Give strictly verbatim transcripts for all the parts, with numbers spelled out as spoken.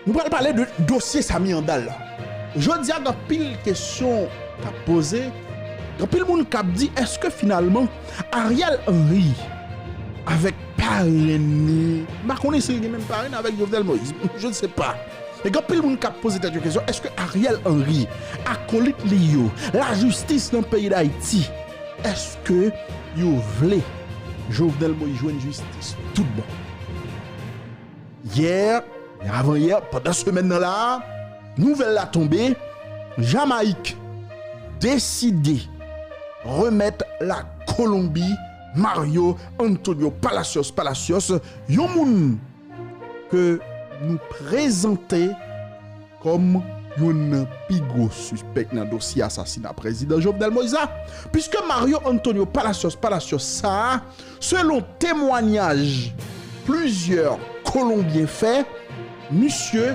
Nou pral pale de dosye Samy Handal la. Jodi a, gen anpil kesyon k ap poze, gen anpil moun k ap di, èske finalman Ariel Henry avèk parenn li, m pa konnen si l gen menm parenn avèk Jovenel Moïse, je ne sais pas. E gen anpil moun k ap poze tèt yo kesyon, èske Ariel Henry, akolit li yo, lajistis nan peyi Dayiti, èske yo vle Jovenel Moïse jwenn jistis tout bon? Yè, avanyè, pandan semèn nan la, nouvèl la tonbe, Jamayik deside remèt Lakolonbi Mario Antonio Palacios Palacios, yon moun ke nou prezante kòm youn nan pi gwo sispèk nan dosye asasina prezidan Jovenel Moïse la, piske Mario Antonio Palacios Palacios sa a, selon temwanyaj plizyè Kolonbyen fè, misye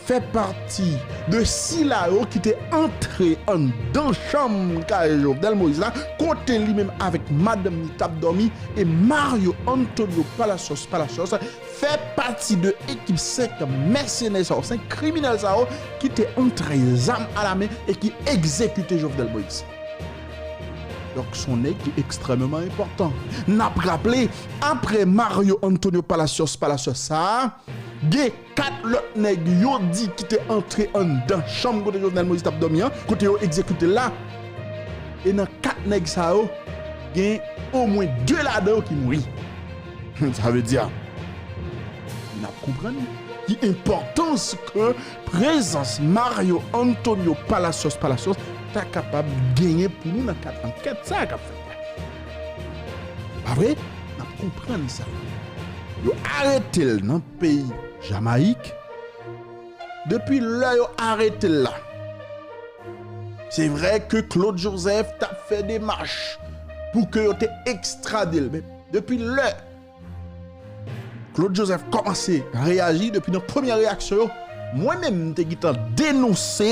fè pati de sila yo ki te antre anndan chanm kay Jovenel Moïse la, kote li menm avèk madanm li t ap dòmi, e Mario Antonio Palacios Palacios fè pati de ekip senk mèsenè sa yo, senk kriminèl sa yo ki te antre zam alamen e ki egzekite Jovenel Moïse. Donk, se yon nèg ki ekstrèmeman enpòtan. N ap raple, apre Mario Antonio Palacios Palacios sa a, gen kat lòt nèg yo di ki te antre anndan chanm kote Jovenel Moïse t ap dòmi an, kote yo egzekite l la. E nan kat nèg sa yo, gen omwen de ladan yo ki mouri. Sa vle di, n ap konprann ki enpòtans ke prezans Mario Antonio Palacios Palacios ta kapab genyen pou nou nan kad ankèt sa a k ap fèt la. Pa vre? N ap konprann sa. Yo arete l nan peyi Jamayik. Depi lè yo arete l la, se vre ke Claude Joseph t ap fè demach pou ke yo te ekstrade l. Men depi lè Claude Joseph kòmanse reyaji, depi nan premyè reyaksyon yo, mwen menm m te gentan denonse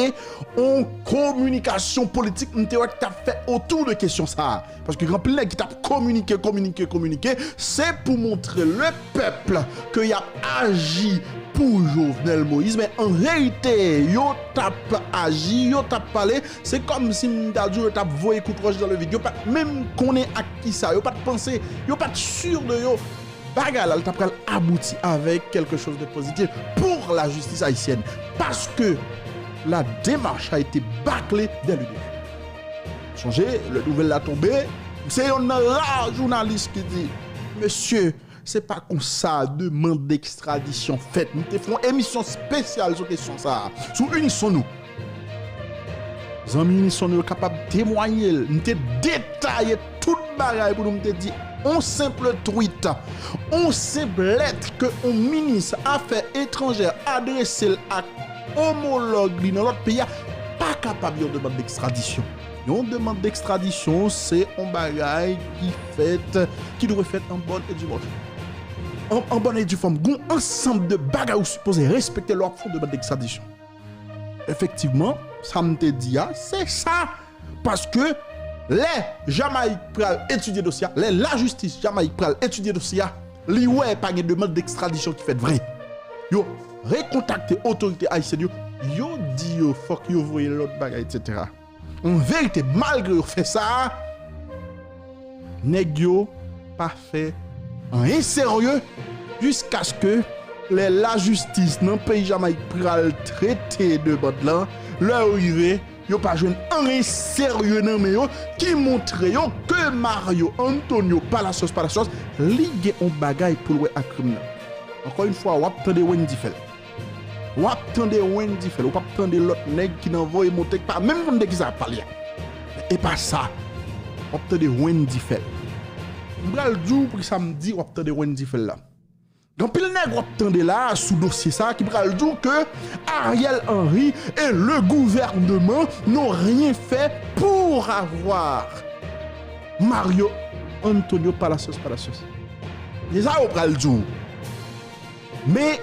yon kominikasyon politik m te wè ki t ap fèt otou de kesyon sa a. Paske gen anpil nèg ki t ap kominike, kominike, kominike, se pou montre le pèp ke y ap aji pou Jovenel Moïse, men an verite, yo t ap aji, yo t ap pale, se kòmsi m ta di w yo t ap voye kout wòch dans le vide. Yo pa t menm konnen ak kisa, yo pa t panse, yo pa t si de yo. Bagay la, l ta pral abouti avèk quelque chose de positif pour la justice haïtienne. Parce que la démarche a été bâclée dès le début. Sonje, lè nouvèl la tonbe, se yonn nan ra jounalis ki di, mesye, se pa konsa demann dekstradisyon fèt. Nou te fè yon emisyon espesyal sou kesyon sa a, sou Unison Nou. Zanmi Unison Nou yo kapab temwaye l. M te detaye tout bagay pou nou. M te di, on senp tweet, on senp lèt ke on minis afè etranjè adrese l ak omològ li nan lòt peyi a, pa kapab yon demann dekstradisyon. Yon demann dekstradisyon, se on bagay ki fèt, ki dwe fèt an bòn e di mòd. An, an bòn e di fòm. Gon ansanm de bagay ou sipoze respekte lè w ap fè yon demann dekstradisyon. Efektivman, sa m te di a, se sa. Paske lè Jamayik pral etidye dosye a, lè lajistis Jamayik pral etidye dosye a, li wè pa gen demann dekstradisyon ki fèt vre. Yo rekontakte otorite ayisyèn yo, yo di yo fòk yo voye lòt bagay, etsetera. An verite, malgre yo fè sa, nèg yo pa fè anyen serye jiskaske lè lajistis nan peyi Jamayik pral trete demann lan, lè yo rive, yo pa jwenn anyen serye nan men yo ki montre yo ke Mario Antonio Palacios Palacios, li gen on bagay pou l wè ak krim nan. Ankò yon fwa, w ap tande Wendy fè l. W ap tande Wendy fè l, ou p ap tande lòt nèg ki nan voye monte k pa menm konn de kisa y ap pale a. E pa sa, w ap tande Wendy fè l. M pral di w poukisa m di w ap tande Wendy fè l la. Gen anpil nèg w ap tande la a sou dosye sa a ki pral di w ke Ariel Henry et le gouvernement n'ont rien fait pour avoir Mario Antonio Palacios Palacios. Se sa yo pral di w. Men,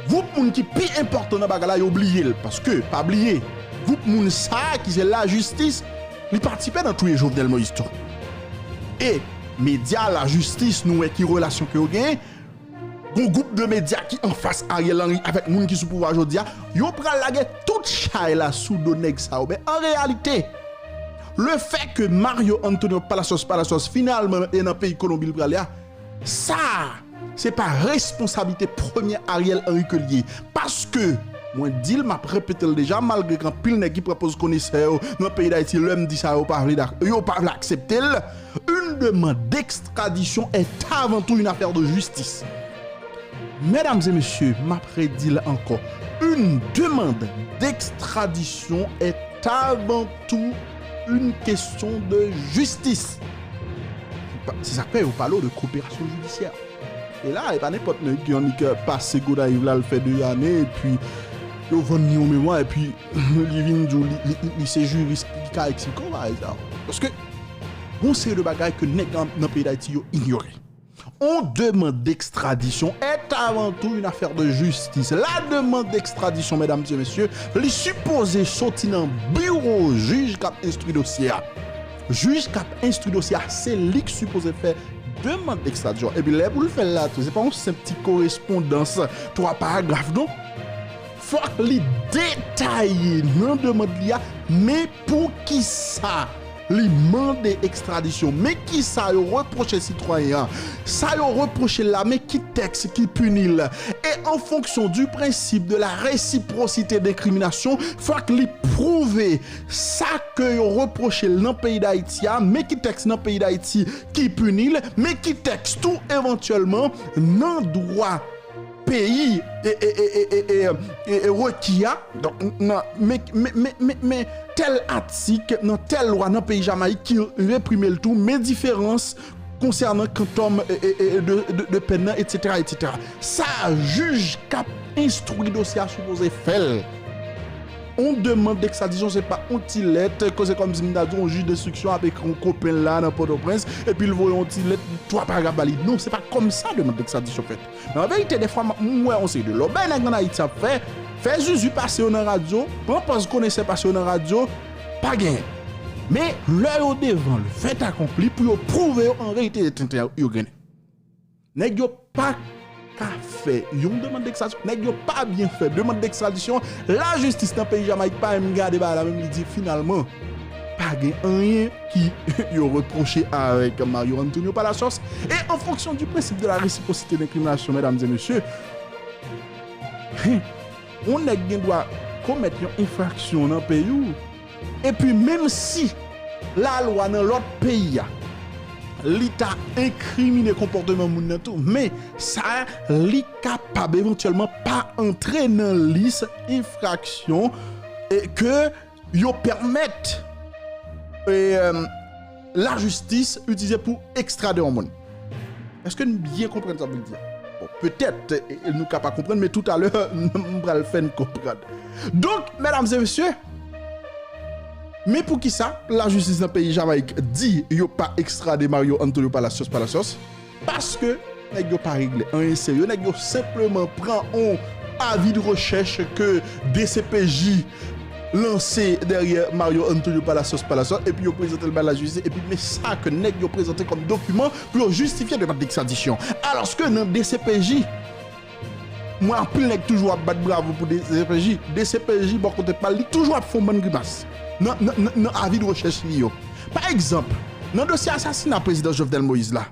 gwoup moun ki pi enpòtan nan bagay la, yo bliye l. Paske, pa bliye, gwoup moun sa a ki se lajistis, li patisipe nan touye Jovenel Moïse tou. E medya lajistis, nou wè ki relasyon ke yo genyen. Gon gwoup de medya ki anfas Ariel Henry avèk moun ki sou pouvwa jodi a, yo pral lage tout chay la sou do nèg sa yo. Men an reyalite, le fè ke Mario Antonio Palacios Palacios finalman e nan peyi Kolonbi l prale a, sa, se pa responsablite premye Ariel Henry ke l ye. Paske, mwen di l, m ap repete l deja, malgre ke anpil nèg ki pran poz konesè yo nan peyi Dayiti, lè m di sa, yo pa vle dak-, yo pa vle aksepte l, une demande d'extradition est avant tout une affaire de justice. Medam e mesye, m ap redi l ankò. Une demande d'extradition est avant tout une question de justice. Se sa k fè yo pale w de koperasyon jidisyè. E la, e pa nenpòt nèg ki annik pase Gonayiv la, l fè de ane, epi yo vann li yon memwa, epi li vin di w li, li, li, li se jiris ki ka eksplike w bagay sa yo. Paske, gon seri de bagay ke nèg nan, nan peyi Dayiti yo inyore. On demande d'extradition est avant tout une affaire de justice. La demande d'extradition, medam e mesye, li sipoze soti nan biwo jij k ap enstwi dosye a. Jij k ap enstwi dosye a, se li k sipoze fè demande d'extradition. Epi lè pou l fè l la tou, se pa yon senp ti korespondans, twa paragraf, non. Fòk li detaye nan demann li a, men poukisa li mande ekstradisyon, men kisa yo repwoche sitwayen an, sa yo repwoche l la, men ki tèks ki pini l. E an fonksyon du principe de la réciprocité d'incrimination, fòk li pwouve sa ke yo repwoche l nan peyi Dayiti a, men ki tèks nan peyi Dayiti ki pini l, men ki tèks tou evantyèlman nan dwa peyi e, e, e, e, e, e, e, e reki a. Donk, nan, men, men, men, men, men tèl atik nan tèl lwa nan peyi Jamayik ki reprime l tou, men diferans konsènan kantòm, e, e, e, de, de, de pèn nan, etsetera, etsetera. Sa jij k ap enstwi dosye a sipoze fè l. On demande d'extradition, se pa on ti lèt, ke se kòmsi m ta di on jij denstriksyon ap ekri on kopen l la nan Pòtoprens, epi l voye on ti lèt, twa paragraf ba li. Non, se pa kòmsa demande d'extradition fèt. Men an verite, defwa, m, m wè on seri de lòbèy nèg ann Ayiti ap fè, fè zuzu pase yo nan radyo, pran pòz konesè pase yo nan radyo, pa genyen. Men, lè yo devan le fait accompli, pou yo pwouve yo an reyalite tenten yo grennen. Nèg yo pa ka fè yon demande d'extradition. Nèg yo pa byen fè demande d'extradition. Lajistis nan peyi Jamayik pa menm gade bagay la, menm li di finalman, pa gen anyen ki yo repwoche avèk Mario Antonio Palacios. E an fonksyon du principe de la réciprocité d'incrimination, medam e mesye, yon nèg gen dwa komèt yon enfraksyon nan peyi w, epi menm si lalwa nan lòt peyi a, li ta enkrimine konpòteman moun nan tou, men sa, li kapab evantyèlman pa antre nan lis enfraksyon, e, ke yo pèmèt, e, lajistis itilize pou ekstrade yon moun. Èske n byen konprann sa m vle di a? Bon, petèt, e, e, nou ka pa konprann, men toutalè, m pral fè n konprann. Donk, medam e mesye, men poukisa lajistis nan peyi Jamayik di yo pa ekstrade Mario Antonio Palacios Palacios? Paske nèg yo pa regle anyen serye, nèg yo senpleman pran on avi de rechèch ke D C P J lanse dèyè Mario Antonio Palacios Palacios, epi yo prezante l bay lajistis, epi men sa ke nèg yo prezante kòm dokiman pou yo jistifye demande d'extradition. Alòske nan D C P J, mwen, anpil nèg toujou ap bat bravo pou D C P J. D C P J, bò kote pa l, li toujou ap fè yon bann grimas nan, nan, nan, nan avi de rechèch li yo. Pa egzanp, nan dosye asasina prezidan Jovenel Moïse la,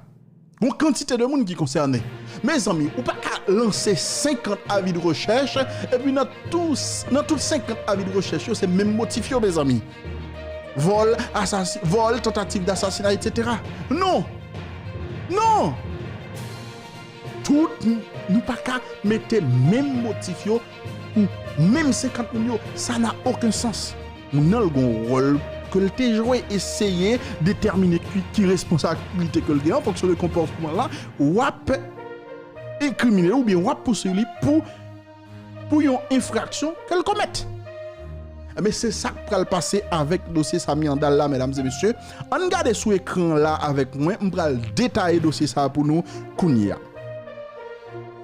gon kantite de moun ki konsène. Mezanmi, ou pa ka lanse senkant avi de rechèch, epi nan tou, nan tout senkant avi de rechèch yo, se menm motif yo, mezanmi. Vòl, asasi-, vòl, tantativ dasasina, etsetera. Non! Non! Tout, nou pa ka mete menm motif yo pou menm senkant moun yo. Sa na okenn sans. Moun nan, l gon wòl ke l te jwe, eseye detèmine ki, ki responsablite ke l gen an fonksyon de konpòtman la, w ap enkrimine l oubyen w ap pouswiv li pou, pou yon enfraksyon ke l komèt. Men se sa k pral pase avèk dosye Samy Handal la, medam e mesye. Ann gade sou ekran la avèk mwen, m pral detaye dosye sa a pou nou kounye a.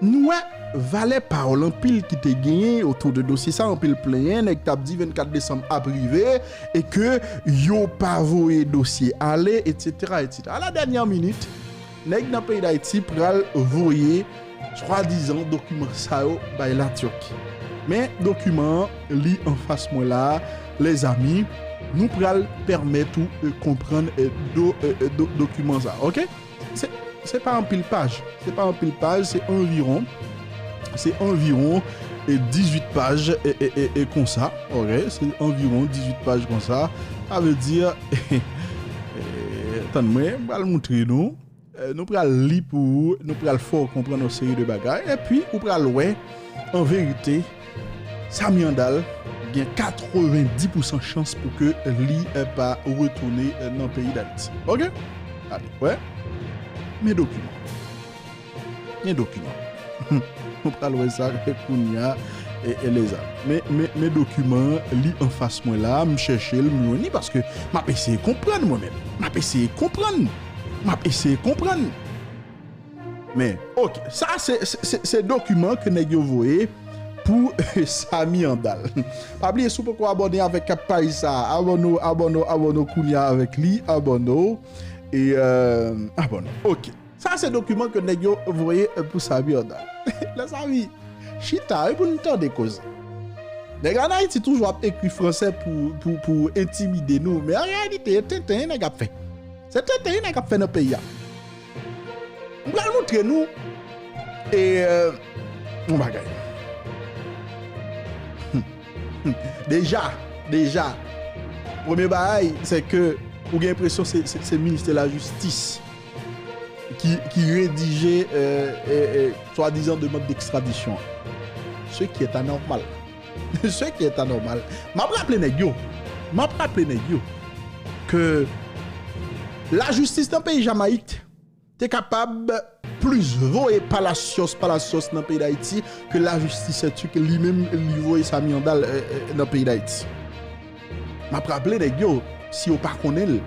Nou wè valè pawòl anpil ki te genyen otou de dosye sa, anpil plenyen, nèg t ap di vennkat desanm ap rive e ke yo pa voye dosye ale, etsetera, etsetera. A la dènyè minit, nèg nan peyi Dayiti pral voye swadizan dokiman sa yo bay Latiki. Men dokiman an, li anfas mwen la a, lèzami, nou pral pèmèt ou, e, konprann, e, do, e, e, do, dokiman sa, oke? Se, se pa anpil paj, se pa anpil paj, se anviwon, se anviwon, e, dizuit paj, e, e, e, e konsa, oke? Se anviwon dizuit paj konsa. Sa vle di, e, tann mwen, m pral moutre nou. E, nou pral li pou ou, nou pral fè w konprann yon seri de bagay, epi ou pral wè, an verite, Samy Handal gen katrevenndis pousan chans pou ke li, e, pa retounen, e, nan peyi Dayiti. Oke? Gade, wè. Men dokiman. Men dokiman. Nou pral wè sa kounye a, e, e lèzami. Men, men, men dokiman an, li anfas mwen la, m chèche l, m jwenn li, paske m ap eseye konprann mwen menm. M ap eseye konprann. M ap eseye konprann. Men, oke, sa se, se, se, se dokiman ke nèg yo voye pou Samy Handal. Pa bliye, si w poko abòne avèk paj sa a, abòne w, abòne w, abòne w kounye a avèk li, abòne w, e, e, abòne w. Oke. Sa se dokiman ke nèg yo voye, e, pou Samy Handal. Lèzami, chita, wi, pou n tande koze. Nèg ann Ayiti toujou ap ekri fransè pou, pou, pou entimide nou, men an reyalite, e tenten nèg ap fè. Se tenten nèg ap fè nan peyi a. M pral moutre nou, e, e, yon bagay. Deja, deja, premye bagay, se ke ou gen enpresyon se, se, se ministè lajistis ki, ki redije, e, e, e, swadizan demann dekstradisyon an. Ce qui est anormal. Ce qui est anormal. M ap raple nèg yo. M ap raple nèg yo ke lajistis nan peyi Jamayik te kapab plis voye palasyòs, palasyòs nan peyi Dayiti ke lajistis Latiki li menm li voye Samy Handal, e, e, nan peyi Dayiti. M ap raple nèg yo, si yo pa konnen l,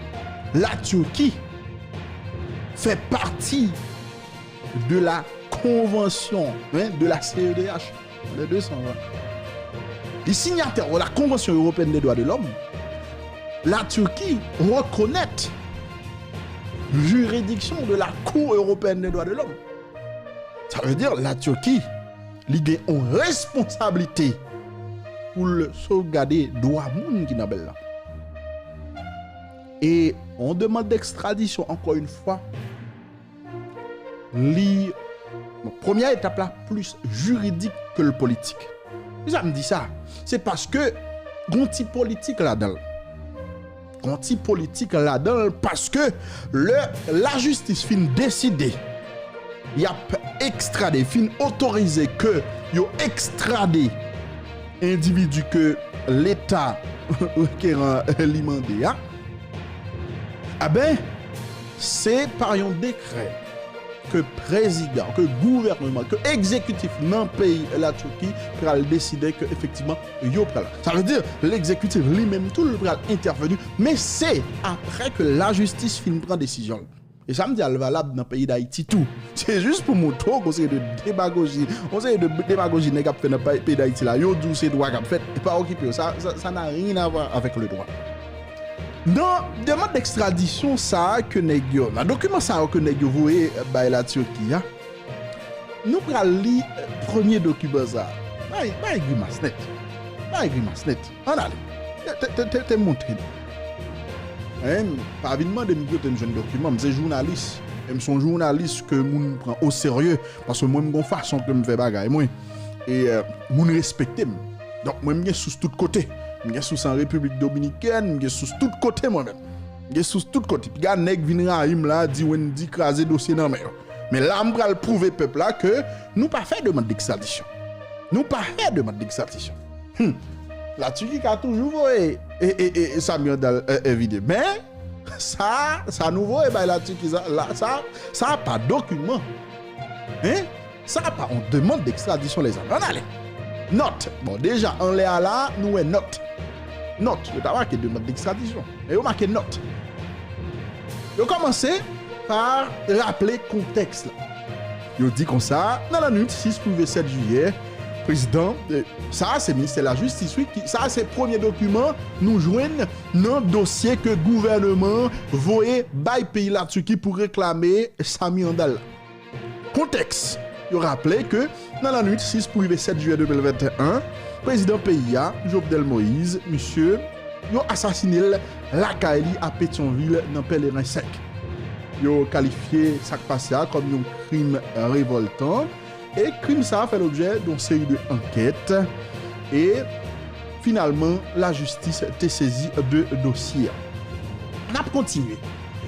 Latiki fè pati de la konvansyon, hein, de la C E D H, de deux cent vingt. Li signataire de la Convention européenne des droits de l'homme. Latiki rekonèt jiridiksyon de la Cour européenne des droits de l'homme. Sa vle di Latiki, li gen yon responsablite pou l sovgade dwa moun ki nan bèl la. E yon demann dekstradisyon, ankò yon fwa, li, bon, premyè etap la plis jiridik ke l politik. Poukisa m di sa? Se paske gon ti politik ladan l. Gon ti politik ladan l paske lè lajistis fin deside y ap ekstrade, fin otorize ke yo ekstrade endividi ke Leta rekeran li mande a, a ben, se pa yon dekrè ke prezidan, ke gouvènman, ke egzekitif nan peyi Latiki pral deside ke efektivman yo pral. Sa vle di, legzekitif li menm tou l pral entèveni, men se apre ke lajistis fin pran desizyon l. E sa m di a l valab nan peyi Dayiti tou. Se jis pou montre w gon seri de demagoji, gon seri de demagoji nèg ap fè nan pay-, peyi Dayiti la. Yo di w se dwa k ap fèt, e pa okipe yo. Sa, sa, ça n'a rien à voir avec le droit. Nan demann dekstradisyon sa a ke nèg yo, nan dokiman sa yo ke nèg yo voye bay Latiki a, nou pral li, eh, premye dokiman sa a. Bay, bay grimas nèt. Bay grimas nèt. Ann ale. Te, te, te, te, te montre nou. Hein, pa vin mande m kote m jwenn dokiman. M se jounalis. E m se yon jounalis ke moun pran o serye. Paske mwen, m gon fason ke m fè bagay mwen. E, euh, moun respekte m. Donk, mwen, m gen sous tout kote. M gen sous an Repiblik Dominikèn, m gen sous tout kote mwen menm. M gen sous tout kote. Piga nèg vin rayi m la, di Wendy kraze dosye nan men yo. Men la, m pral pwouve pèp la ke nou pa fè demann dekstradisyon. Nou pa fè demann dekstradisyon. Hmm. Latiki ka toujou voye e, e, e, e Samy Handal, e, e, vide. Men, sa, sa nou voye bay Latiki, sa, la, sa, sa pa dokiman. Hein? Sa pa yon demann dekstradisyon, lèzanmi. Ann ale. Nòt. Bon, deja, anlè a la, nou wè nòt. Nòt. Yo ta make demann dekstradisyon. Men yo make nòt. Yo kòmanse pa raple kontèks la. Yo di konsa, nan lannwit sis pou rive sèt jiyè, prezidan, eh, sa a se ministè lajistis, wi, ki, sa a se premye dokiman nou jwenn nan dosye ke gouvènman an voye bay peyi Latiki pou reklame Samy Handal la. Kontèks. Yo raple ke nan lannwit sis pou rive sèt jiyè de mil venteyen, prezidan peyi a, Jovenel Moïse, misye, yo asasine l lakay li a Petyonvil nan Pèleren senk. Yo kalifye sa k pase a kòm yon krim revòltan e krim sa a fè lobjè yon seri de ankèt e finalman lajistis te sezi de dosye a. N ap kontinye.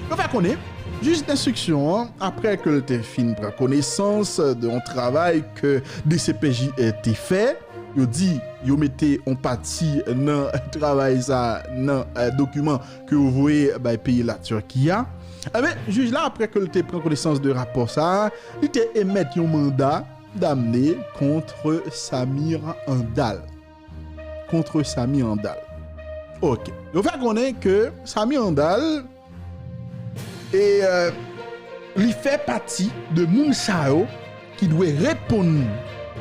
Yo fè konnen jij denstriksyon an, apre ke l te fin pran konesans de yon travay ke D C P J te fè, yo di yo mete yon pati nan travay sa nan eh, dokiman ke yo voye bay peyi Latiki a. Enben, jij la, apre ke l te pran konesans de rapò sa a, li te emèt yon manda damne kont Samir Handal. Kont Samir Handal. Ok. Yo fè konnen ke Samir Handal e euh, li fè pati de moun sa yo ki dwe reponn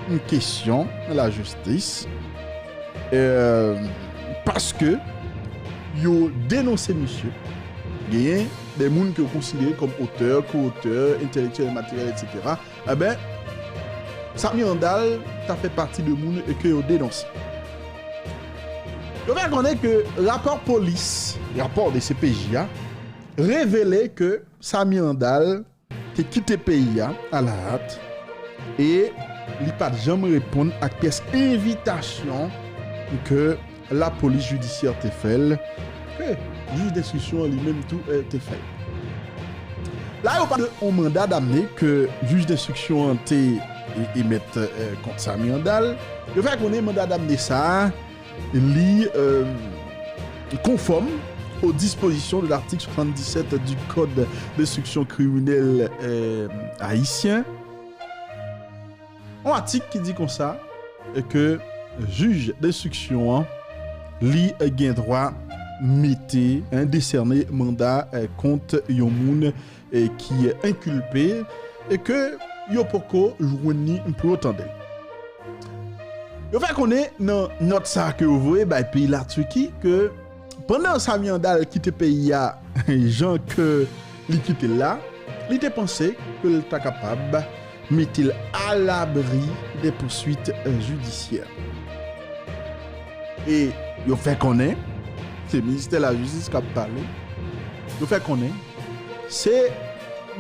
yon kesyon nan lajistis euh, paske yo denonse misye. Genyen de moun ke yo konsidere kòm otè, ko-otè, entèlektyèl, materyèl, etsetera. Enben, Samir Handal ta fè pati de moun ke yo denonse. Yo fè konnen ke rapò polis, rapò D C P J a, revele ke Samir Handal te kite peyi a alarad e li pa t janm reponn ak pyès envitasyon ke lapolis jidisyè te fè l, ke jij denstriksyon an li menm tou eh, te fè. La yo pale de yon manda damne ke jij denstriksyon an te e- emèt eh, kont Samir Handal. Yo fè konnen manda damne sa a li euh, conforme aux dispositions de l'article soixante-dix-sept du Code d'instruction criminelle euh, haïtien. Yon atik ki di konsa ke jij denstriksyon an li gen dwa mete, hein, desène manda euh, kont yon moun eh, ki enkilpe e ke yo poko jwenn li pou yo tande l. Yo fè konnen nan nòt sa a ke yo voye bay peyi Latiki ke pandan Samir Handal kite peyi a jan ke li kite l la, li te panse ke l ta kapab mete l alabri de pouswit jidisyè. E yo fè konnen, se ministè lajistis k ap pale, yo fè konnen se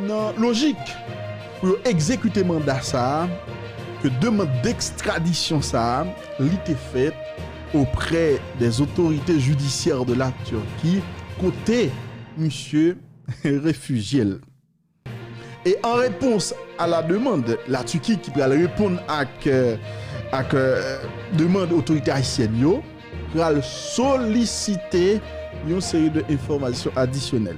nan lojik pou yo egzekite manda sa a ke demann dekstradisyon sa a li te fèt oprè des autorités judiciaires de la Turquie kote misye refijye l. E an repons a la demande la Turquie ki pral reponn ak euh, ak euh, demann otorite ayisyèn yo pral solisite yon seri de enfòmasyon adisyonèl.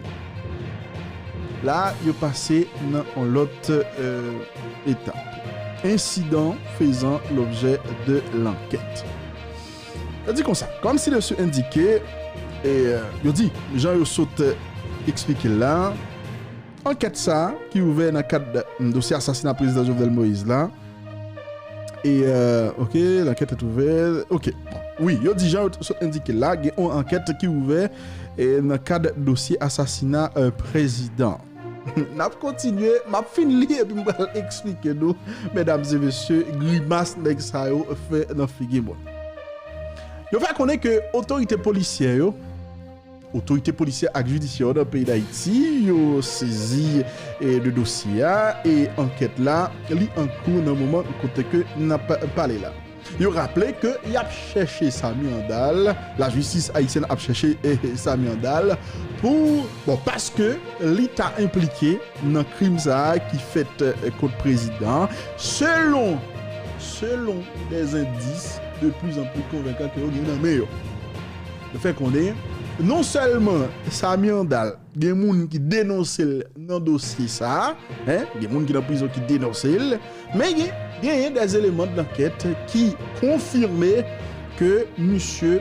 La yo pase nan yon lòt euh, etap. Ensidan fezan lobjè de lankèt. Yo di konsa, comme ci-dessus indiqué, e euh, yo di jan yo sot euh, eksplike l la, ankèt sa a ki ouvè nan kad mm, dosye asasina prezidan Jovenel Moïse la. E euh, ok, l'enquête est ouverte. Ok. Wi, yo di jan yo sot endike la, gen yon ankèt ki ouvè e nan kad dosye asasina euh, prezidan. N ap kontinye, m ap fin li epi m pral eksplike nou, medam e mesye, grimas nèg sa yo fè nan figi mwen. Yo fè konnen ke otorite polisyè yo, otorite polisyè ak jidisyè yo nan peyi Dayiti, yo sezi e, de dosye a e ankèt la, li an kou nan moman kote ke n ap pale la. Yo raple ke y ap chèche Samir Handal, lajistis ayisyèn ap chèche e, Samir Handal pou, bon, paske li ta enplike nan krim sa a ki fèt e, kont prezidan an, selon, selon des indices de plus en plus convaincants ke yo gen nan men yo. Yo fè konnen, non sèlman Samir Handal, gen moun ki denonse l nan dosye sa a, en, gen moun ki nan prizon ki denonse l, men gen, genyen des éléments de l'enquête ki konfime ke misye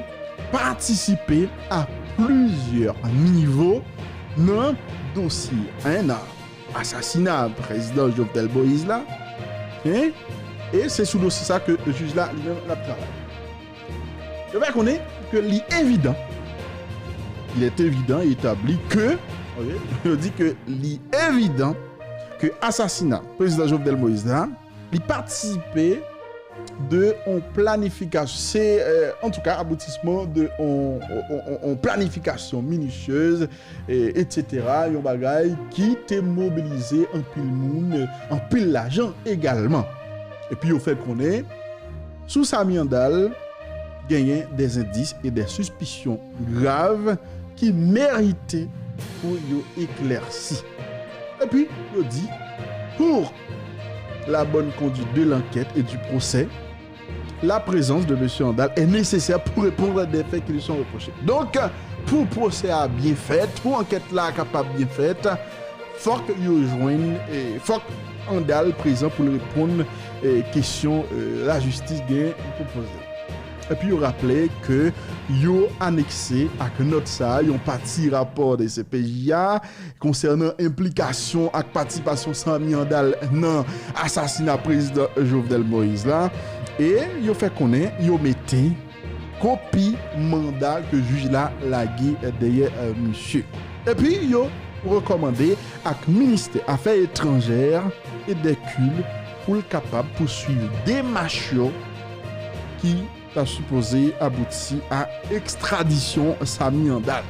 patisipe a plizyè nivo nan dosye, en, nan asasina prezidan Jovenel Moïse la, en, e se sou dosye sa ke jij la li menm l ap travay. Yo fè konnen ke li evidan, il est évident et établi que, ok, yo di ke li evidan ke asasina prezidan Jovenel Moïse la, Li patisipe de yon planifikasyon, se, euh, antouka, aboutisman de yon, yon, yon, yon planifikasyon minisyez, e, etsetera, yon bagay ki te mobilize anpil moun, anpil lajan egalman. Epi yo fè konnen, sou Samy Handal, genyen des indices et des suspicions graves ki merite pou yo eklèsi. Epi, yo di, pour la bonne conduite de l'enquête et du procès, la présence de Monsieur Handal est nécessaire pour répondre des faits qui lui sont reprochés. Donk, pou pwosè a byen fèt, pou ankèt la kapab byen fèt, fòk yo jwenn, e, fòk Handal prezan pou l reponn, e, kesyon, e, lajistis gen pou poze. Epi yo raple ke yo anekse ak nòt sa a yon pati rapò de C P J a konsènan enplikasyon ak patisipasyon Samy Handal nan asasina prezidan Jovenel Moïse la. E yo fè konnen yo mete kopi manda ke jij la lage dèyè, euh, misye. Epi yo rekòmande ak Ministè Afè Etranjè e dè Kilt pou l kapab pouswiv demach yo ki ta sipoze abouti a ekstradisyon Samy Handal.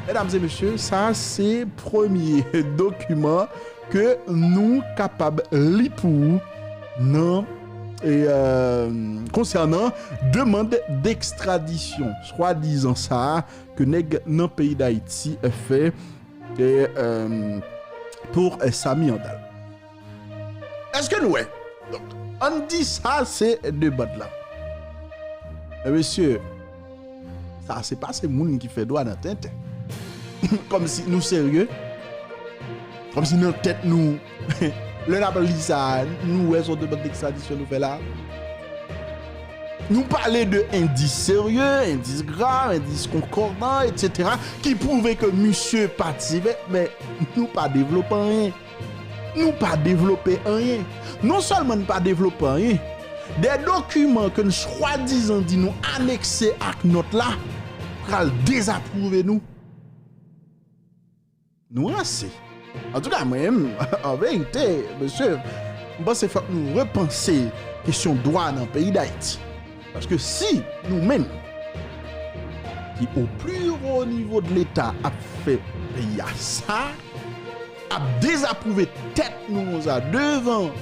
Medam e mesye, sa se premye dokiman ke nou kapab li pou ou nan, e, euh, konsènan demann dekstradisyon swadizan sa a ke nèg nan peyi Dayiti fè, e, euh, pou, e, Samy Handal. Èske nou wè? Donk, ann di sa se demann la. E mesye, sa se pa se moun ki fè dwa nan tenten. Kòmsi nou serye? Kòmsi nan tèt nou, lè n ap li sa, nou wè se yon demann dekstradisyon nou fè la? Nou pale de endis serye, endis grav, endis konkòdan, etsetera, ki pwouve ke misye patisipe, men nou pa devlope anyen. Nou pa devlope anyen. Non sèlman n pa devlope anyen, de dokiman ke n swadizan di nou anekse ak nòt la pral dezapwouve nou. Nou ranse. Antouka, mwen menm, an verite, mesye, m panse fòk nou repanse kesyon dwa nan peyi Dayiti. Paske si nou menm, ki o pli wo nivo de Leta, ap fè peyi a sa, ap dezapwouve tèt nou konsa devan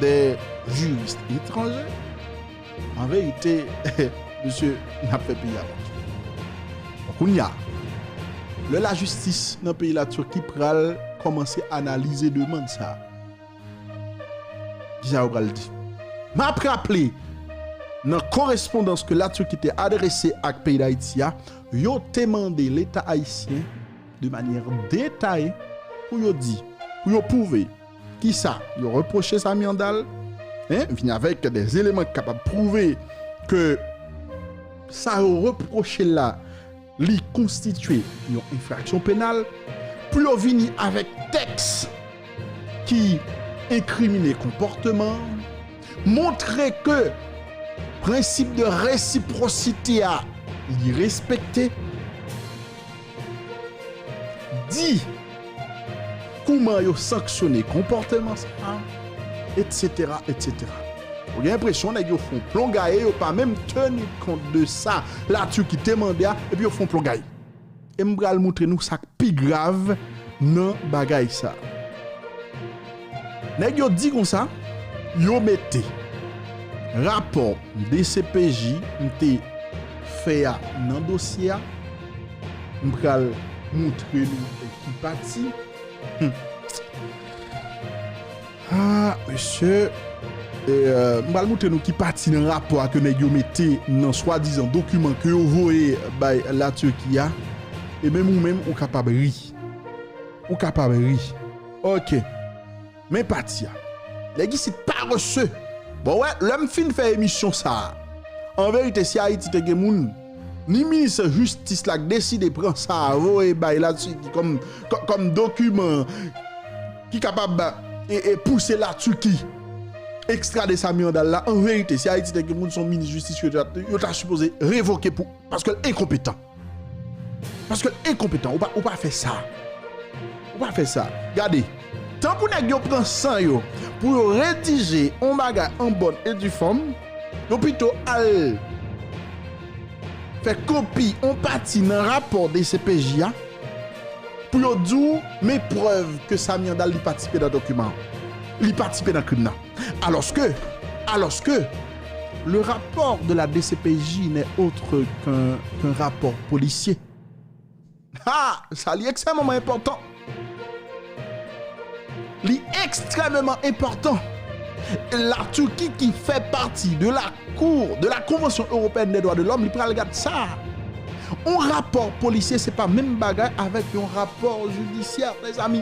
de jiris etranjè, an verite, mesye, n ap fè peyi a wont. Bon, kounye a, lè lajistis nan peyi Latiki pral kòmanse analize demann sa a, kisa yo pral di? M ap raple, nan korespondans ke Latiki te adrese ak peyi Dayiti a, yo te mande Leta ayisyen de manyè detaye pou yo di, pou yo pwouve kisa yo repwoche Samy Handal, en, vini avèk de eleman ki kapab pwouve ke sa yo repwoche l la, li konstitye yon enfraksyon penal, pou yo vini avèk tèks ki enkrimine konpòtman an, montre ke prensip de resipwosite a, li respekte, di kouman yo sanksyone konpòtman sa a, etsetera, etsetera. Ou gen enpresyon nèg yo fè yon plon gaye, yo pa menm teni kont de sa Latiki te mande a, epi yo fè yon plon gaye. E m pral montre nou sa k pi grav nan bagay sa. Nèg yo di konsa, yo mete rapò D C P J m te fè a nan dosye a. M pral montre nou ki pati. Hmm. Ah, mesye, e, euh, m pral montre nou ki pati nan rapò a ke nèg yo mete nan swadizan dokiman ke yo voye bay Latiki a. E menm ou menm, ou kapab ri. Ou kapab ri. Ok. Men pati a. Nèg isit parese. Bon, wè, lè m fin fè emisyon sa a, an verite, si Ayiti te gen moun, ni minis jistis la k deside pran sa a voye bay Latiki kòm, kò-, kòm dokiman ki kapab, e, e, pouse Latiki ekstrade Samy Handal la, an verite, si Ayiti te gen moun, se yon minis jistis yo ta, yo ta sipoze revoke pou, paske l enkonpetan. Paske l enkonpetan, ou pa, ou pa fè sa. Ou pa fè sa. Gade, Tan pou nèg yo pran san yo pou yo redije yon bagay an bòn e di fòm, yo pito al fè kopi yon pati nan rapò D C P J a pou yo di w, men prèv ke Samy Handal li patisipe nan dokiman, li patisipe nan krim nan. Alòske, alòske, le rapport de la D C P J n'est autre qu'un qu'un rapport policier. Ha! Sa li ekstrèmeman enpòtan. Li ekstrèmeman enpòtan. La Turquie qui fait partie de la Cour de la Convention européenne des droits de l'homme, li pral gad sa. On rapò polisye se pa menm bagay avèk yon rapò jidisyè, mezanmi.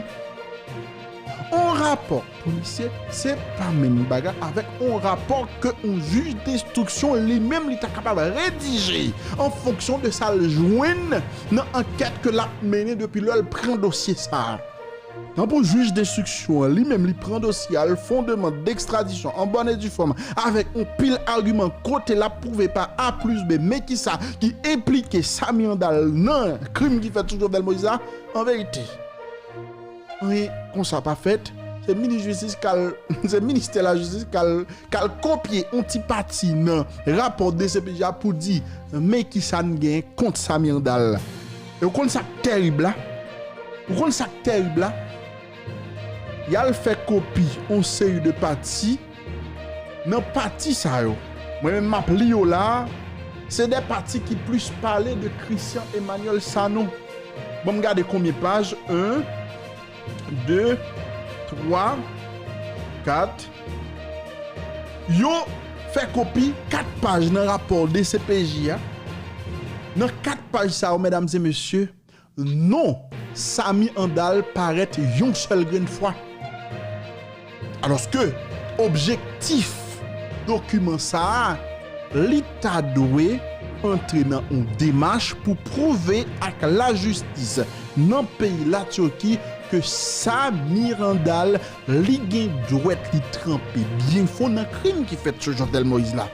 On rapò polisye se pa menm bagay avèk on rapò ke on jij denstriksyon li menm li ta kapab redije an fonksyon de sa l jwenn nan ankèt ke l ap mennen depi lè l pran dosye sa a. Tan pou jij denstriksyon an li menm li pran dosye a, l fè yon demann dekstradisyon an bòn e di fòm avèk on pil agiman kote l ap pwouve pa A plis B men kisa ki enplike Samy Handal nan krim ki fèt sou Jovenel Moïse la. An verite, anyen konsa pa fèt. Se minis jistis k al, se ministè lajistis k al, k al kopye yon ti pati nan rapò D C P J a pou di, men kisa n gen kont Samy Handal. E w konn sa k tèrib la? Ou konn sa k tèrib la? Y al fè kopi yon seri de pati. Nan pati sa yo, mwen menm m ap li yo la, se de pati ki plis pale de Christian Emmanuel Sanon. Ban m gade konbyen paj, en, de, twa, kat. Yo fè kopi kat paj nan rapò D C P J a. Nan kat paj sa yo, medam e mesye, non Samy Handal parèt yon sèl grenn fwa. Alòske objektif dokiman sa a, li ta dwe antre nan yon demach pou pwouve ak lajistis nan peyi Latirki ke Samy Handal li gen dwèt li tranpe byen fon nan krim ki fèt sou Jovenel Moïse la.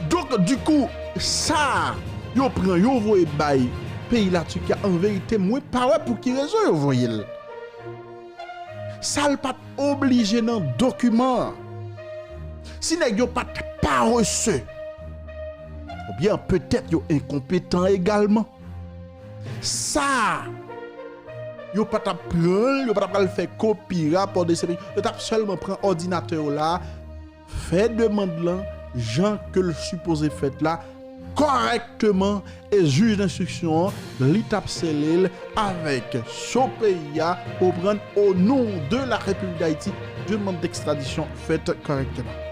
Donk, dikou, sa yo pran, yo voye bay peyi Latirki a, an verite, mwen pa wè pou ki rezon yo voye l. Sa l pa t oblije nan dokiman an. Si nèg yo pa t parese, oubyen petèt yo enkonpetan egalman. Sa, yo pa t ap pran l, yo pa t ap al fè kopi rapò D C P J, yo t ap sèlman pran òdinatè yo la, fè demann lan jan ke l sipoze fèt la, kòrèkteman, e jij denstriksyon an, li t ap sele l avèk so peyi a, konprann, au nom de la République d'Haïti, demann dekstradisyon fèt kòrèkteman.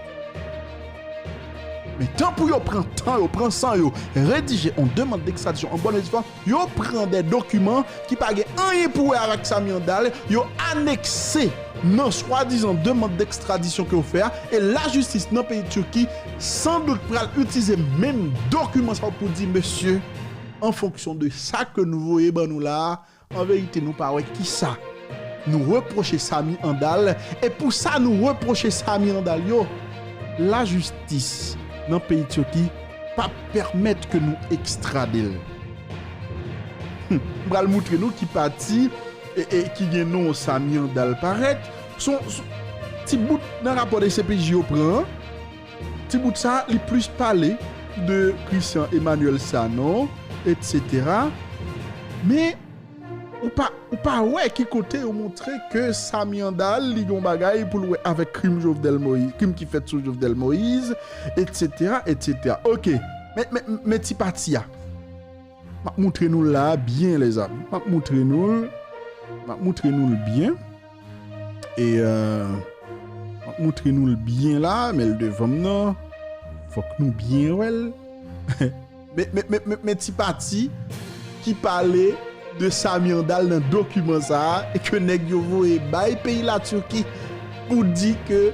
Men tan pou yo pran tan yo, pran san yo, redije yon demann dekstradisyon an bòn e di fòm, yo pran de dokiman ki pa gen anyen pou wè avèk Samy Handal, yo anekse nan swadizan demann dekstradisyon ke yo fè a, e lajistis nan peyi Tiki, san dout, pral itilize menm dokiman sa yo pou di, mesye, an fonksyon de sa ke nou voye ban nou la a, an verite, nou pa wè kisa nou repwoche Samy Handal, e pou sa nou repwoche Samy Handal yo, lajistis nan peyi Tiki p ap pèmèt ke nou ekstrade l. M pral moutre nou ki pati e, e ki gen non Samy Handal parèt. Son, son ti bout nan rapò D C P J yo pran an. Ti bout sa, li plis pale de Christian Emmanuel Sanon, et cetera. Men, ou pa, ou pa wè ki kote yo montre ke Samy Handal, li gen yon bagay pou l wè avèk krim Jovenel Moïse, krim ki fèt sou Jovenel Moïse, et cetera, et cetera. Ok, men, men, men ti pati a. M ap montre nou l la byen, lèzanmi. M ap montre nou l. M ap montre nou l byen. E, euh, m ap montre nou l byen la, men l devan m nan. Fòk nou byen wè l. Men, men, men, men, men ti pati ki pale de Samy Handal nan dokiman sa a, e ke nèg yo voye bay peyi Latiki pou di ke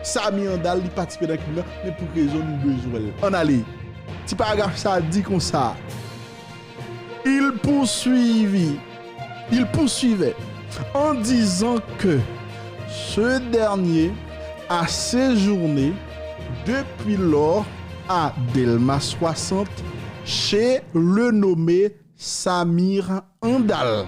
Samy Handal, li patisipe nan krim nan, men pou ki rezon nou bezwen l. Ann ale. Ti paragraf sa a di konsa. Il poursuivit, il poursuivait en disant que ce dernier a séjourné depuis lors à Delma soixante chez le nommé Samir Handal,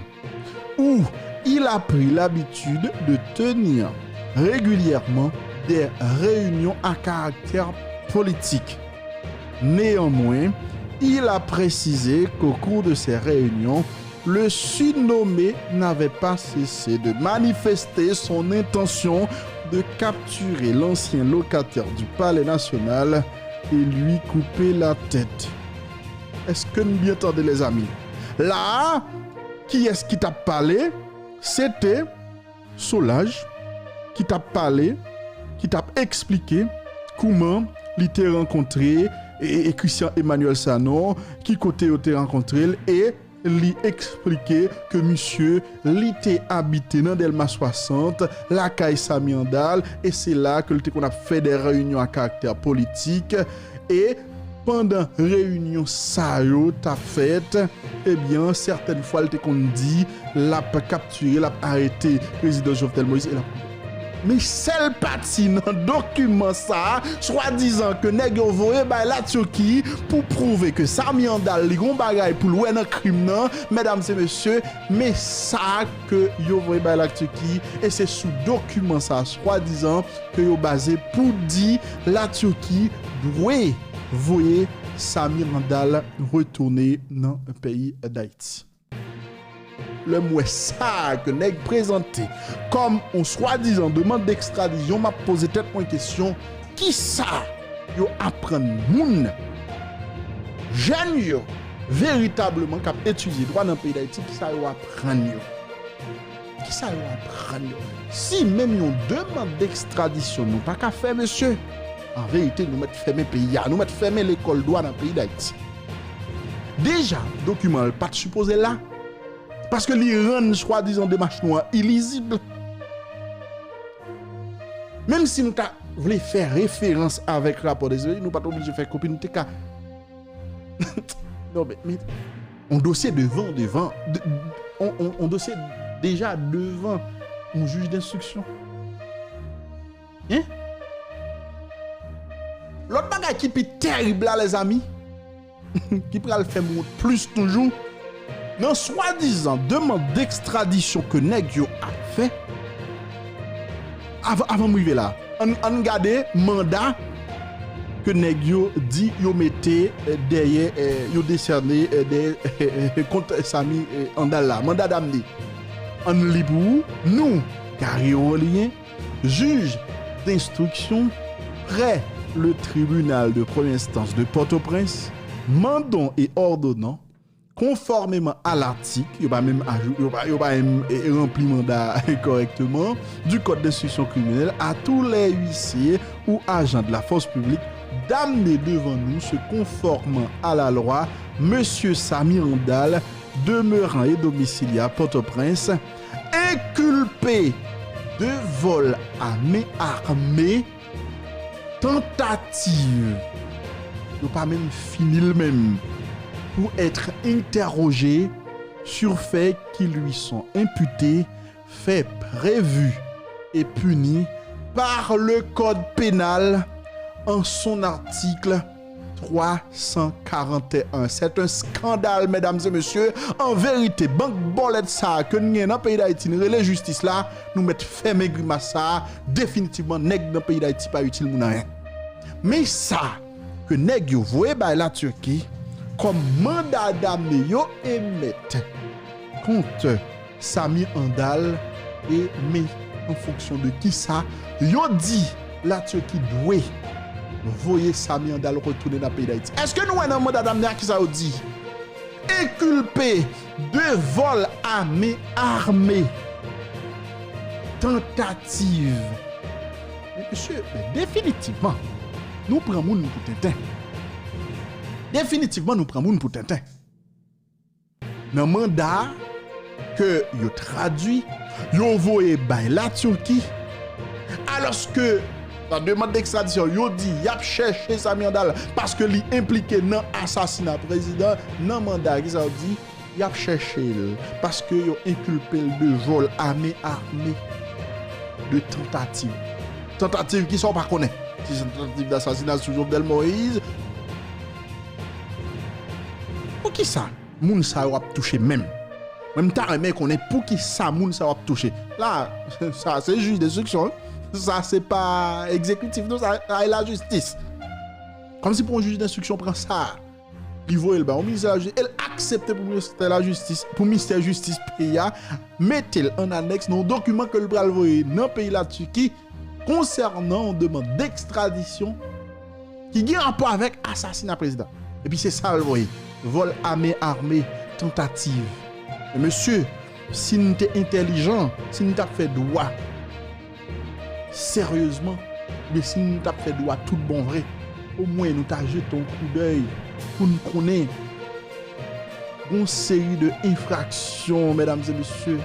où il a pris l'habitude de tenir régulièrement des réunions à caractère politique. Néanmoins, il a précisé qu'au cours de ces réunions, le surnommé n'avait pas cessé de manifester son intention de capturer l'ancien locataire du Palais national et lui couper la tête. Èske n byen tande, lèzanmi? La a, kiyès ki t ap pale? Se te Solaj ki t ap pale, ki t ap eksplike kouman li te rankontre e, e Christian Emmanuel Sanon, ki kote yo te rankontre l, e li eksplike ke misye, li te abite nan Dèlma swasant, lakay Samy Handal, e se la ke l te konn ap fè de reyinyon a karaktè politik, e pandan reyinyon sa yo t ap fèt, ebyen, sètèn fwa l te konn di l ap kaptire, l ap arete prezidan Jovenel Moïse e l ap Men sèl pati nan dokiman sa a, swadizan ke nèg yo voye bay Latiki pou pwouve ke Samy Handal li gon bagay pou l wè nan krim nan, medam e mesye, men sa ke yo voye bay Latiki, e se sou dokiman sa a, swadizan, ke yo baze pou di Latiki dwe voye Samy Handal retounen nan peyi Dayiti. Lè m wè sa ke nèg prezante kòm yon swadizan demann dekstradisyon, m ap poze tèt mwen kesyon, kisa yo aprann moun, jèn yo, veritableman k ap etidye dwa nan peyi Dayiti, kisa yo aprann yo? Kisa yo aprann yo? Si menm yon demann dekstradisyon nou pa ka fè, mesye, an verite, nou mèt fèmen peyi a, nou mèt fèmen lekòl dwa nan peyi Dayiti. Deja, dokiman an pa t sipoze la, paske li rann swadizan demach nou an ilizib. Menm si nou ta vle fè referans avèk rapò de, nou pa t oblije fè kopi, nou te ka Non, men, men, yon dosye devan, devan, de, yon, yon, yon dosye deja devan yon jij denstriksyon. Hein? Lòt bagay ki pi tèrib la, lèzanmi, ki pral fè m wont plis toujou, nan swadizan demann dekstradisyon ke nèg yo ap fè, avan, avan m rive la, ann, ann gade manda ke nèg yo di yo mete, eh, dèyè, eh, yo desène, eh, dèyè, kont Samy, eh, Handal la. Manda damne. Ann li pou ou, nou, Gary Rolien, juge d'instruction près le tribunal de première instance de Port-au-Prince, mandons et ordonnons, conformément à l'article, yo pa menm ajou-, yo pa, yo pa menm, eh, ranpli manda kòrèkteman, du Code d'instruction criminelle, à tous les huissiers ou agents de la force publique d'amener devant nous, se conformant à la loi, Monsieur Samy Handal, demeurant et domicilié à Port-au-Prince, inculpé de vol à main armée, tentative, yo pa menm fini l menm, pour être interrogé sur faits qui lui sont imputés, faits prévus et punis par le code pénal en son article trois cent quarante et un. C'est un scandale, medam e mesye. An verite, bank bòlèt sa a ke n gen nan peyi Dayiti, n rele jistis la, nou mèt fèmen grimas sa a definitivman. Nèg nan peyi Dayiti pa itil moun anyen. Men sa ke nèg yo voye bay Latiki kòm manda damne yo emèt kont Samy Handal, e men an fonksyon de kisa yo di Latiki dwe voye Samy Handal retounen nan peyi Dayiti. Èske nou wè nan manda damne a kisa yo di? Inculpé de vol à main armée. Tentative. Men mesye, men definitivman, nou pran moun pou tenten. Definitivman, nou pran moun pou tenten. Nan manda ke yo tradui, yo voye bay Latiki, alòske nan demann dekstradisyon, yo di y ap chèche Samy Handal paske li enplike nan asasina prezidan, nan manda, kisa yo di? Y ap chèche l paske yo enkilpe l de vol à main armée, de tentative. Tentative, kisa w pa konnen? Si se tentative d'assassinat sou Jovenel Moïse, poukisa moun sa yo ap touche menm? Mwen, m ta renmen konnen poukisa moun sa yo ap touche. La, sa se jij denstriksyon, wi. Sa se pa egzekitif, non, sa, sa e lajistis. Kòmsi pou yon jij denstriksyon pran sa, li voye l ba yon ministè lajistis, e l aksepte pou ministè lajistis, pou ministè jistis peyi a, mete l an anèks nan yon dokiman ke l pral voye nan peyi Latiki konsènan yon demann dekstradisyon ki gen rapò avèk asasina prezidan. Epi se sa l voye. Vòl a men ame, tantativ. E mesye, si n te entèlijan, si n t ap fè dwa seryezman, oubyen si n t ap fè dwa tout bon vre, omwen nou ta jete yon koudèy pou n konnen gon seri de enfraksyon, medam e mesye,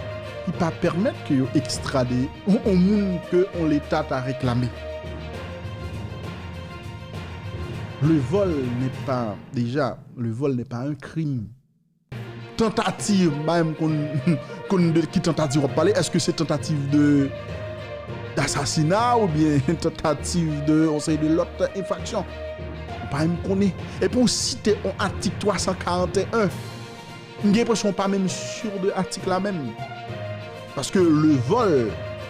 ki pa pèmèt ke yo ekstrade yon, yon moun ke yon leta ta reklame. Le vol n'est pas, déjà, le vol n'est pas un crime. Tantativ, m pa menm konn, konn de ki tantativ w ap pale. Èske se tantativ de, d'asasina oubyen tantativ de yon seri de lòt enfraksyon? M pa menm konnen. Epi w site yon atik twa san karant e en. M gen enpresyon w pa menm si de atik la menm. Paske le vol,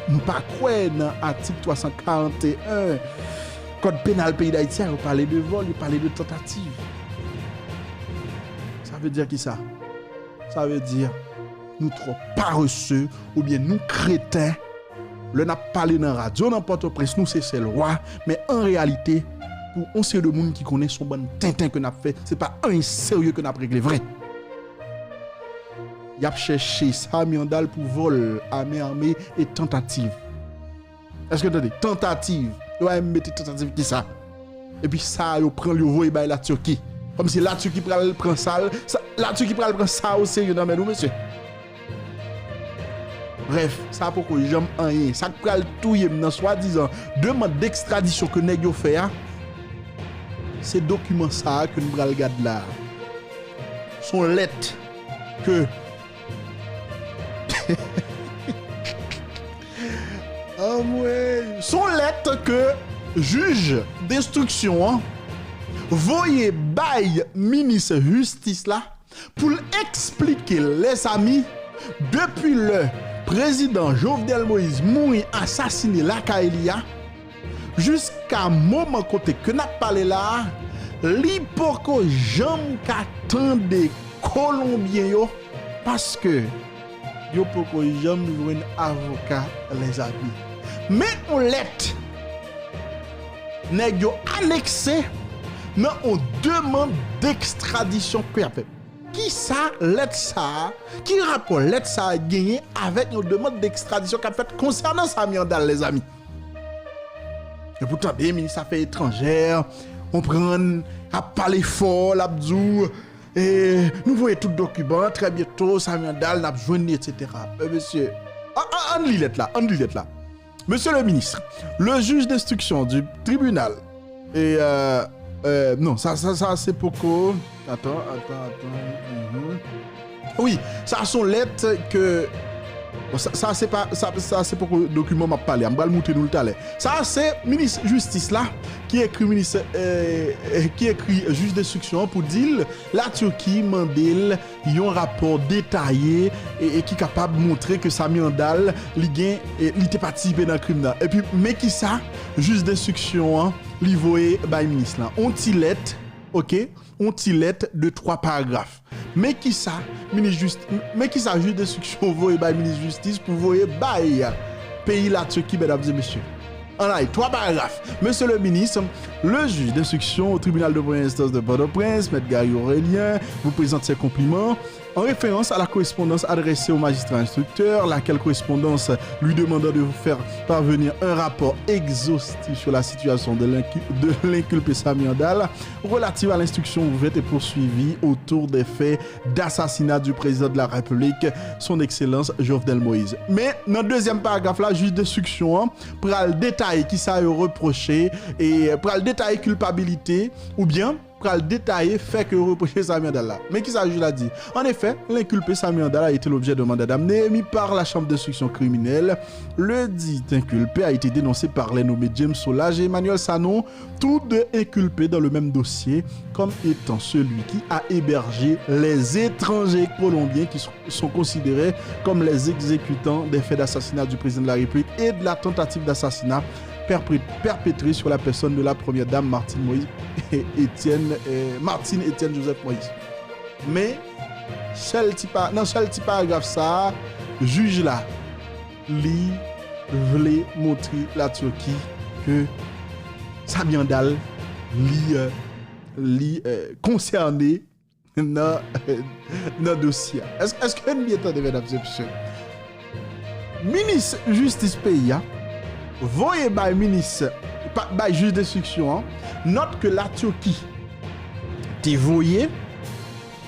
m pa kwè nan atik twa san karant e en Kòd penal peyi Dayiti a, yo pale de vòl, yo pale de tantativ. Sa vle di ki sa? Sa vle di nou twò parese oubyen nou kreten. Lè n ap pale nan radyo nan Pòtoprens, nou se sèl wa, men an reyalite, pou yon seri de moun ki konnen se yon bann tenten ke n ap fè, se pa anyen serye ke n ap regle vre. Y ap chèche Samuel Andal pou vòl, ame ame e tantativ. Èske w tande? Tantativ. Yo pa menm mete tantativ ki sa. Epi sa, yo pran l, yo voye bay Latiki. Kòmsi Latiki pral pran sa l, sa, Latiki pral pran sa oserye nan men nou, mesye. Brèf, sa poko janm anyen. Sa k pral touye m nan swadizan demann dekstradisyon ke nèg yo fè a, se dokiman sa a ke n pral gad la a. Se yon lèt ke Anmwey! Se yon lèt ke jij denstriksyon an voye bay minis jistis la pou l eksplike l, lèzami, depi lè prezidan Jovenel Moïse mouri asasine lakay li a, jiska moman kote ke n ap pale la a, li poko janm ka tande Kolonbyen yo, paske yo poko janm jwenn avoka, lèzami. Men yon lèt nèg yo anekse nan yon demann dekstradisyon ke y ap fè. Kisa lèt sa a, ki rapò lèt sa a genyen avèk yon demann dekstradisyon k ap fèt konsènan Samuel Andal, lèzami? Epi w tande minis afè etranjè, konprann, ap pale fò, l ap di w, e, nou voye tout dokiman, trè byento, Samuel Andal, n ap jwenn li, etsetera. E, mesye, an, an, ann li lèt la, ann li lèt la. Monsieur le ministre, le juge d'instruction du tribunal, e, euh, euh, non, sa, sa, sa, se poko, atan, atan, atan, mhm. Wi, sa se yon lèt ke, bon, sa, sa se pa, sa, sa se poko dokiman m ap pale a. M pral moutre nou l talè. Sa se minis jistis la ki ekri minis, eh, eh, ki ekri jij denstriksyon an pou di l Latiki mande l yon rapò detaye e, e ki kapab montre ke Samuel Andal li gen, e, li te patisipe nan krim nan. Epi men kisa jij denstriksyon an li voye bay minis lan. On ti lèt, oke? On ti lèt de twa paragraf. Men kisa minis jis-, men kisa jij denstriksyon voye bay minis jistis pou voye bay peyi Latiki, medam e mesye. Ann ale, twa paragraf. Monsieur le ministre, le juge d'instruction au tribunal de première instance de Port-au-Prince, Maître Gary Aurélien, vous présente ses compliments. En référence à la correspondance adressée au magistrat instructeur, laquelle correspondance lui demandant de vous faire parvenir un rapport exhaustif sur la situation de l'incu-, de l'inculpé Samuel Andal relative à l'instruction ouverte et poursuivie autour des faits d'assassinat du président de la République, son excellence Jovenel Moïse. Men, nan dezyèm paragraf la, jij denstriksyon an pral detaye kisa yo repwoche e pral détailler culpabilité, oubyen pral detaye fè ke yo repwoche Samy Handal la. Men kisa jij la di? En effet, l'inculpé Samy Handal a été l'objet d'un mandat d'amener émis par la chambre d'instruction criminelle. Le dit inculpé a été dénoncé par les nommés James Solages et Emmanuel Sanon, tous deux inculpés dans le même dossier, comme étant celui qui a hébergé les étrangers colombiens qui sont sont considérés comme les exécutants des faits d'assassinat du président de la République et de la tentative d'assassinat perpré- perpétrée sur la personne de la première dame Martine Moïse Étienne, euh, Martine Étienne Joseph Moïse. Men sèl ti pa, nan sèl ti paragraf sa a, jij la li vle montre Latirki ke Samy Handal li, euh, li euh, konsène nan, nan dosye a. Èske, èske n byen tande, medam e mesye? Minis jistis peyi a voye bay minis, pa- bay jij denstriksyon an nòt ke Latirki te voye,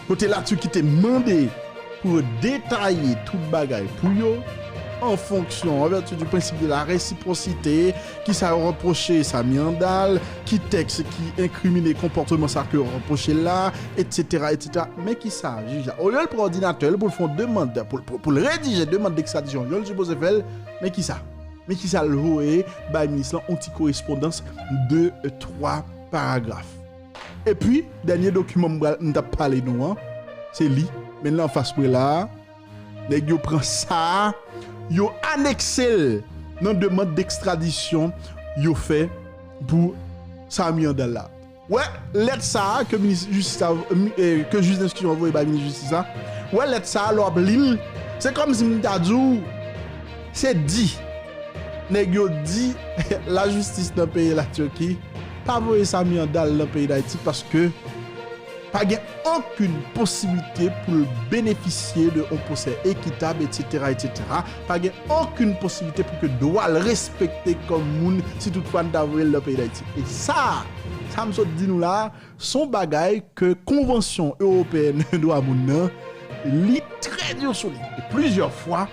kote Latirki te mande pou yo detaye tout bagay pou yo, an fonksyon, en vertu du principe de la réciprocité, kisa yo repwoche Samy Handal, ki tèks ki enkrimine konpòtman sa ke yo repwoche l la, et cetera, et cetera. Men kisa jij la, olye l pran òdinatè l pou l fè yon demann, pou, pou, pou l redije demann dekstradisyon, jan l sipoze fè l, men kisa? Men kisa l voye bay minis lan, yon ti korespondans de twa paragraf. Epi, dènye dokiman m pral- m t ap pale nou an, se li, men l anfas mwen la a. Nèg yo pran sa a, yo anekse l nan demann dekstradisyon yo fè pou Samy Handal la. Wè, lèt sa a ke minis jistis la, mi- eh, ke jij denstriksyon an voye bay minis jistis la. Wè, lèt sa a, lè w ap li l, se kòmsi m ta di w, se di. Nèg yo di lajistis nan peyi Latirki pa voye Samy Handal nan peyi Dayiti paske pa gen okenn posiblite pou l benefisye de yon pwosè ekitab, et cetera, et cetera. Pa gen okenn posiblite pou ke dwa l respekte kòm moun si toutfwa n ta voye l nan peyi Dayiti. E sa, sa m sot di nou la a, se yon bagay ke Konvansyon Ewopeyèn Dwa Moun nan, li trè di sou li. E plizyè fwa,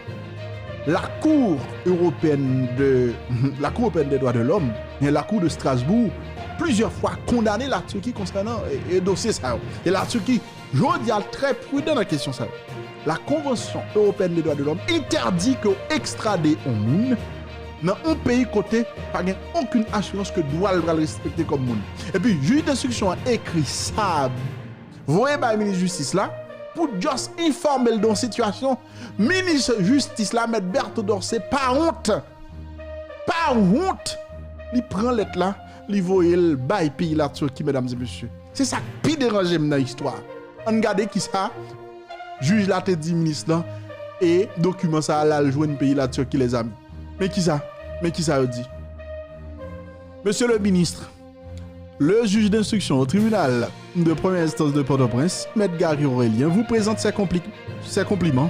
la Cour européenne de, la Cour européenne des droits de l'homme, la Cour de Strasbourg, plizyè fwa kondane Latirki konsènan e, e dosye sa yo. E Latirki, jodi a, trè pridan nan kesyon sa yo. La Convention européenne des droits de l'homme interdit ke w ekstrade yon moun nan yon peyi kote pa gen okenn asirans ke dwa l pral respekte kòm moun. Epi jij denstriksyon an ekri sa, voye bay minis jistis la, pou just enfòme l de yon sitiyasyon. Minis jistis la, mèt Berto Dorcé, pa wont, pa wont, li pran lèt la, li voye l bay peyi Latirki, medam e mesye. Se sa k pi deranje m nan istwa a. Ann gade kisa jij la te di minis lan, e dokiman sa a al jwenn peyi Latirki, lèzami. Men kisa, men kisa yo di. Monsieur le ministre, le juge d'instruction au tribunal de première instance de Port-au-Prince, Maître Gary Aurélien, vous présente ses compli- ses compliments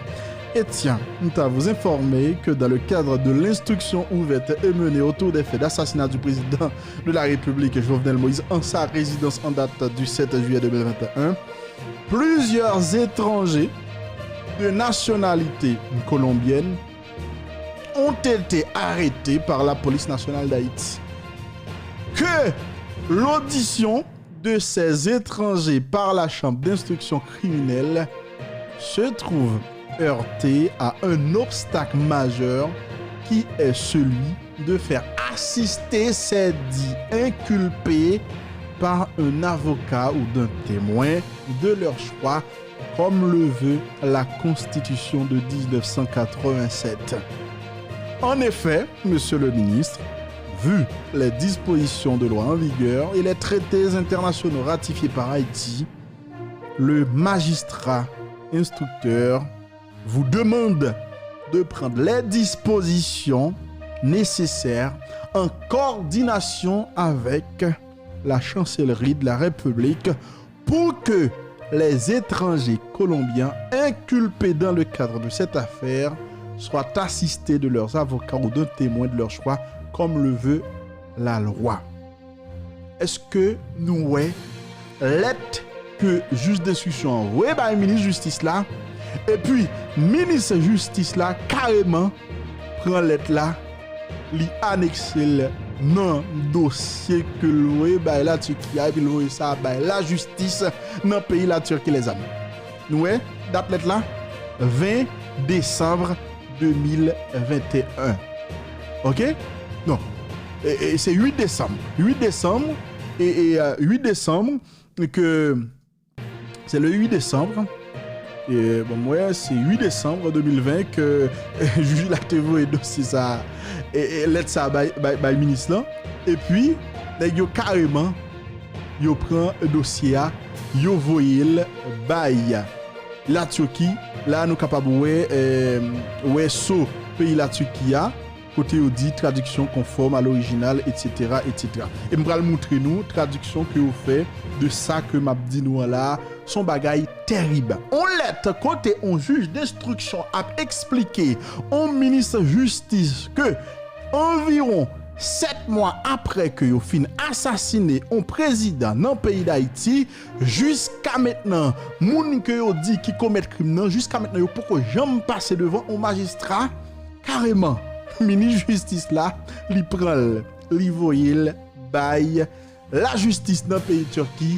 et tient à vous informer que dans le cadre de l'instruction ouverte et menée autour des faits d'assassinat du président de la République, Jovenel Moïse, en sa résidence en date du sept juillet deux mille vingt et un, plusieurs étrangers de nationalité colombienne ont été arrêtés par la Police nationale d'Haïti. Que l'audition de ces étrangers par la Chambre d'instruction criminelle se trouve heurtée à un obstacle majeur qui est celui de faire assister ces dits inculpés par un avocat ou d'un témoin de leur choix, comme le veut la Constitution de dix-neuf cent quatre-vingt-sept. En effet, Monsieur le ministre, vu les dispositions de loi en vigueur et les traités internationaux ratifiés par Haïti, le magistrat instructeur vous demande de prendre les dispositions nécessaires en coordination avec la Chancellerie de la République pour que les étrangers colombiens inculpés dans le cadre de cette affaire soient assistés de leurs avocats ou d'un témoin de leur choix, comme le veut la loi. Èske nou wè lèt ke jij denstriksyon an voye bay minis jistis la, epi minis jistis la kareman pran lèt la, li anekse l nan dosye ke l voye bay Latiki a, epi l voye sa bay lajistis nan peyi Latiki, lèzami. Nou wè, dat lèt la, ven desanm de mil venteyen. Oke? Non. E, e, se uit desanm. Uit desanm, e, e, euh, uit desanm, ke se le uit desanm. E, bon, mwen, se uit desanm de mil ven ke jij la te voye dosye sa, e, e, lèt sa bay, bay, bay minis lan. Epi, nèg yo kareman, yo pran dosye a, yo voye l bay Latiki. La, nou kapab wè, e, wè so peyi Latiki a, kote yo di traduction conforme à l'original, et cetera, et cetera. E m pral montre nou tradiksyon ke yo fè de sa ke m ap di nou an la, se yon bagay tèrib. On lèt kote on jij denstriksyon ap eksplike on minis jistis ke anviwon sèt mwa apre ke yo fin asasine on prezidan nan peyi Dayiti, jiska mentnan, moun ke yo di ki komèt krim nan, jiska mentnan, yo poko janm pase devan on majistra. Kareman, minis jistis la, li pran l, li voye l bay lajistis nan peyi Tèki.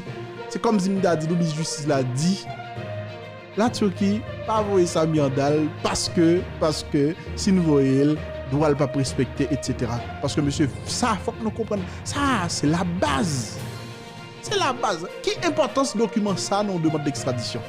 Se kòmsi m ta di nou, minis jistis la di, Latiki pa voye Samy Handal, paske, paske si n voye l, dwa l p ap respekte, et cetera. Paske mesye, sa, fòk nou konprann, sa, se labaz. Se labaz. Ki enpòtans dokiman sa nan yon demann dekstradisyon?